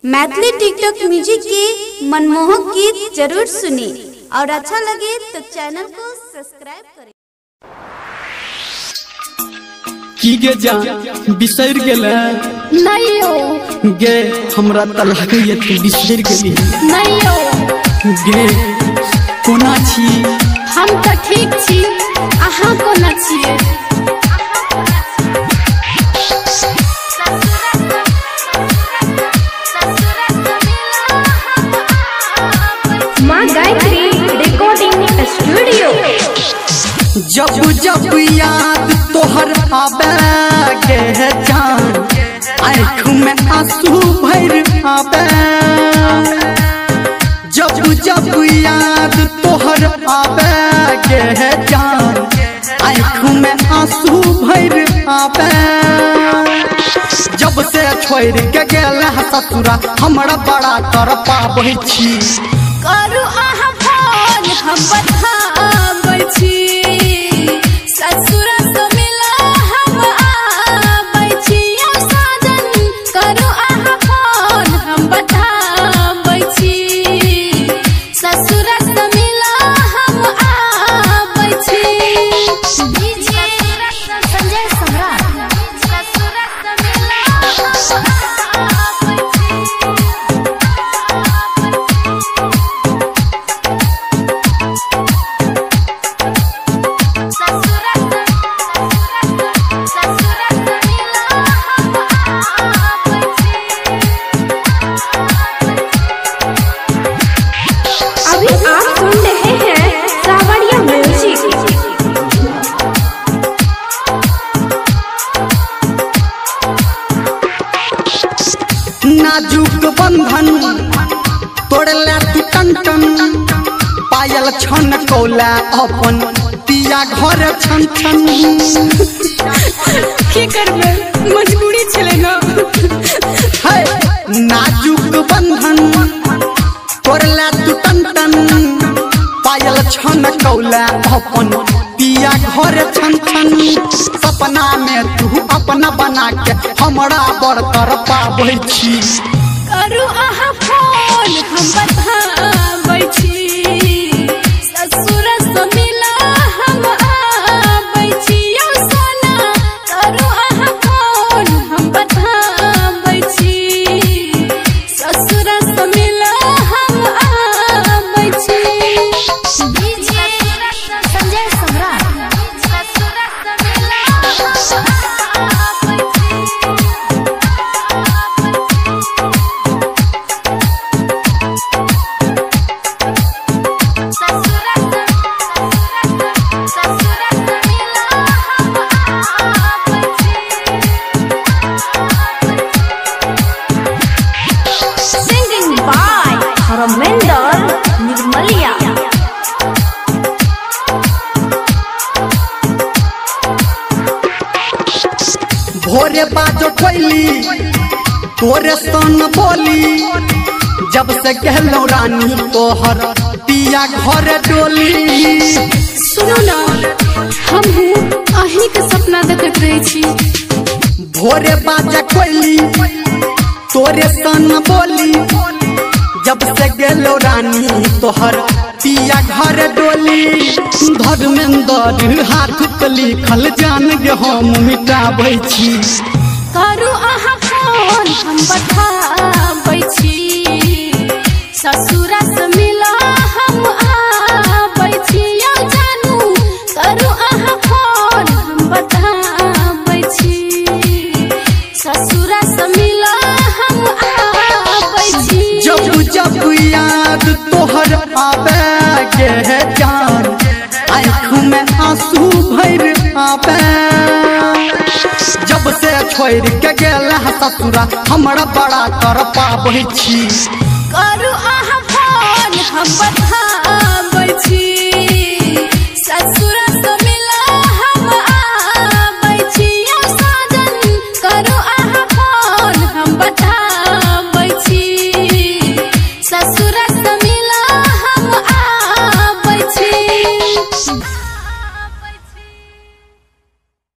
Maithili TikTok music के मनमोहक गीत जरूर सुने और अच्छा लगे तो चैनल को सब्सक्राइब करें। की गे जा बिसर गेले नहीं हो गे, हमरा त लागैया तू बिसर गेली नहीं हो गे। कोना छी? हम त ठीक छी, अहाँ कोना छियै? माँ गायत्री रिकॉर्डिंग स्टूडियो। जब जब याद तोहर आवे गे जान, आँख में आंसू भर आवे। जब जब याद तोहर आवे गे जान, आँख में आंसू भर आवे। जब से छोड़ के गेल ससुरा हमरा बड़ा कर पाबै छी। करू अहाँ फोन हम बताबै छी, ससुरा से मिला हम आबै छी। यौ साजन करू अहाँ फोन हम बताबै छी, ससुरा से मिला हम आबै छी। संजय सम्राट। ससुरा से मिला हम आबै छी। अभी आप सुन रहे हैं सावरिया म्यूजिक। नाजुक बंधन तोड़ला तू टन टन, पायल छन कौला अपन पिया घर छन छन। की करबै, मजबूरी छलै ना। है नाजुक बंधन तोड़ला तू टन टन, पायल छन कौला अपन पिया घर छन छन। सपना में तू अपना बना के हमरा बड़ तर पाबै छी। करू अहाँ फोन हम बताबै छी, ससुर से मिला हम आबै छी। यौ सोना करू अहाँ फोन हम बताबै छी, ससुर से मिला हम आबै छी। संजय सम्राट। ससुर से मिला हम आबै छी। Singing by Dharmendra Nirmaliya. भोरे बाजो कोइली तोरे सन बोली, जब से कहलो रानी तोहर पिया घर डोली। सुनो ना, हमहूँ अहीं के सपना देखैत रहै छी। भोरे बाजा कोइली तोरे सन बोली, जब से गेलो रानी तोहर पिया घर डोली। धर्मेंद्र हाथ पे लिखल जान गे हम मिटाबै छी। करू अहाँ फोन हम बताबै छी, ससुरा से मिला हम आबै छी। यौ जानू करू अहाँ फोन हम बताबै छी, ससुरा से मिला हम आबै छी। जब जब याद तोहर आवे गे जान, आँख में आंसू भर आवे। जब से छोड़ के गेल ससुरा हमरा बड़ा कर पाबै छी। करू अहाँ फोन हम बताबै छी, ससुरा